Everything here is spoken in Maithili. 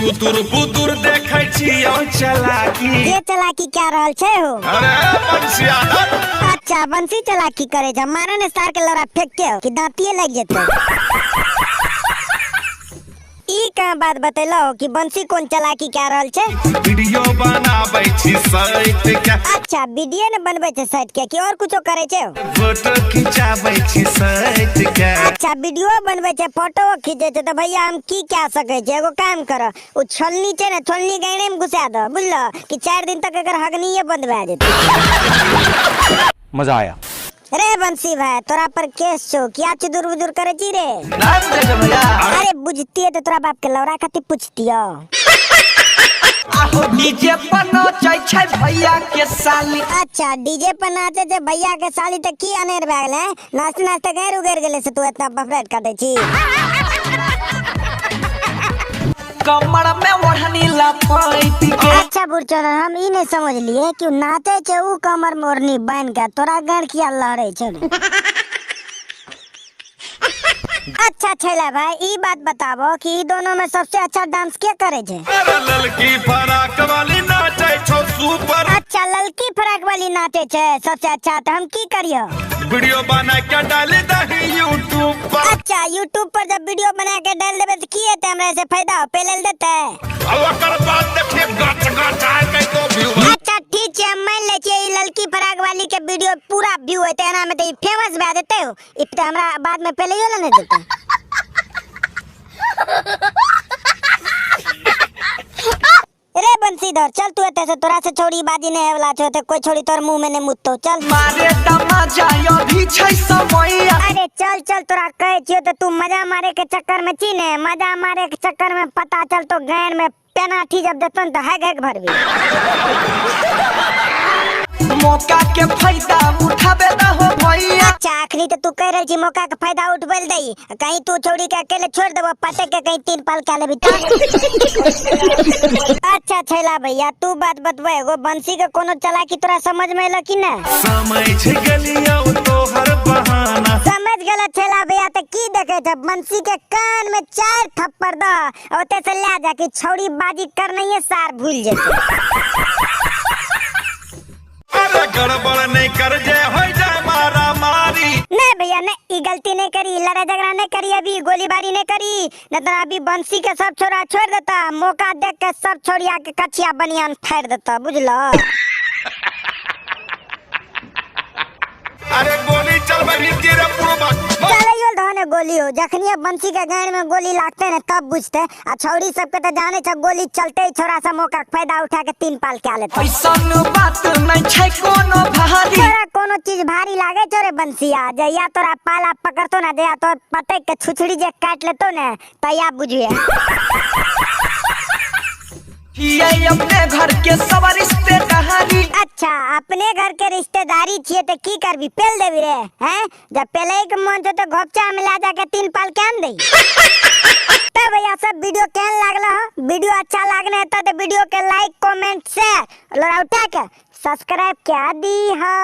चुतुर पुतुर देखै छियौ चलाकी। के चलाकी क्या रहल छै हो? अरे बंसिया। अच्छा बंसी चलाकी करे छै, मारे ने सार के लौरा फेंक के कि दांतिये लग जेतै। ई कहाँ बात बतेलो कि बंसी कोन चलाकी क्या रहल छै? वीडियो बनाबै छी सैत के। अच्छा वीडियो ने बनबै छै सैत के कि और कुछो करे छै? फोटो खिंचाबै छी सैत के। अच्छा वीडियो बनबै छै, फोटो खींचे छै, तो भैया हम की कह सकै छी? एगो काम कर, ओ छोलनी छै ने, छोलनी गैणे में घुसा दो, बुझलो कि 4 दिन तक एकर हगनिये बंद भए जेतै। मजा आया। रे बंसी भाई, तोरा पर केस छौ, किया चुदुर बुदुर करे छी रे? अरे बुझतिए तो तोरा बाप के लौरा खातिर पूछतियो। आहो डीजे पर नाचै छै भैया के साली। अच्छा डीजे पर नाचे छै भैया के साली, त की अनेर भए गेलै? नाचते नाचते गैर उगैर गेलै से तू एतना बफरेट काटै छी? कमर में ओढ़नी लपेट के। अच्छा बुढ़चोदर, हम ई नहीं समझलिए कि नाचे छै उ कमर में ओढ़नी बान्हि के, तोरा गैर किया लहरै छौ रे? अच्छा छैला भाई, ई बात बताबो कि ई दोनों में सबसे अच्छा डांस के करे छै? अरे ललकी फराक वाली नाचै छौ सुपर। अच्छा ललकी फराक वाली नाचे छै सबसे अच्छा, तो हम की करियो? वीडियो बना के डाल दही यूट्यूब पर। अच्छा यूट्यूब पर जब वीडियो बना के डाल देबे तो की हेतै हमरा से फायदा? हो पे लेल देतै? आ ओकर बाद देखिए गच गच आय के तो व्यू। अच्छा ठीक छै, हम मान लै छियै ई ललकी फराक वाली के वीडियो पूरा व्यू हेतै, एना में त ई फेमस भए जेतै हो, ई त हमरा बाद में पेलैयो ला नै देतै। रे बंसीधर, चल तू एते से, तोरा से छोड़ी बाजी नहीं होला छो, ते कोई छोड़ी तोर मुंह में नहीं मुत्तो, चल। मारे तमाजा अभी छै समैया। अरे चल चल, तोरा कहे छियो तो तू मजा मारे के चक्कर में छी ने, मजा मारे के चक्कर में पता चल तो गैर में पेनाठी जब देतन तो हैग हैग भरबी। मौका के फायदा उठाबे ना हो भैया। अच्छा अखनी तो तू कह रहल छी मौका के फायदा उठबे ल दही, कहीं तू छोड़ी के अकेले छोड़ देबो, पटे के कहीं 3 पाल के लेबी त। अच्छा छैला भैया, तू बात बतबे, एगो बंसी के कोनो चलाकी तोरा समझ में एलो कि ना? समझ गेलियौ तोहर बहाना। समझ गेलो छैला भैया, त की देखे छ? बंसी के कान में 4 थप्पड़ द, ओते से ले जा कि छौड़ी बाजी करनैये सार भूल जेतै। अरे गड़बड़ नहीं कर जे हो जाए मारा मारी। नहीं भैया नहीं, ई गलती नहीं करी, लड़ाई झगड़ा नहीं करी, अभी गोलीबारी नहीं करी, न तो अभी बंसी के सब छोरा छोड़ देता, मौका देख के सब छोड़िया के कचिया बनियान फाड़ देता, बुझलो? अरे गोली चल बही तेरे पुरबा। चलैयो धने गोली हो, जखनिए बंसी के गाड़ में गोली लागते ने तब बुझते, आ छौड़ी सबके तो जाने छ गोली चलते ही छोरा सा मौका के फायदा उठा के 3 पाल के लेते। ऐसन बात नहीं छै कोनो भारी। तोरा कोनो चीज भारी लागे छौ रे बंसिया? जहिया तोरा पाला पकड़तो ना, जहिया तोर पटक के छुछड़ी जे काट लेतो ने, तहिया बुझिए। ये अपने घर के सब रिश्तेदारी। अच्छा अपने घर के रिश्तेदारी छिए तो की करबी, पेल देबी रे? हैं, जब पेले के मन छौ तो घोपचा में ला जाके 3 पाल के आन दई। तो भैया सब वीडियो केहन लागल हो? वीडियो अच्छा लागने है तो वीडियो के लाइक कमेंट शेयर लौटा के सब्सक्राइब कर दी हो।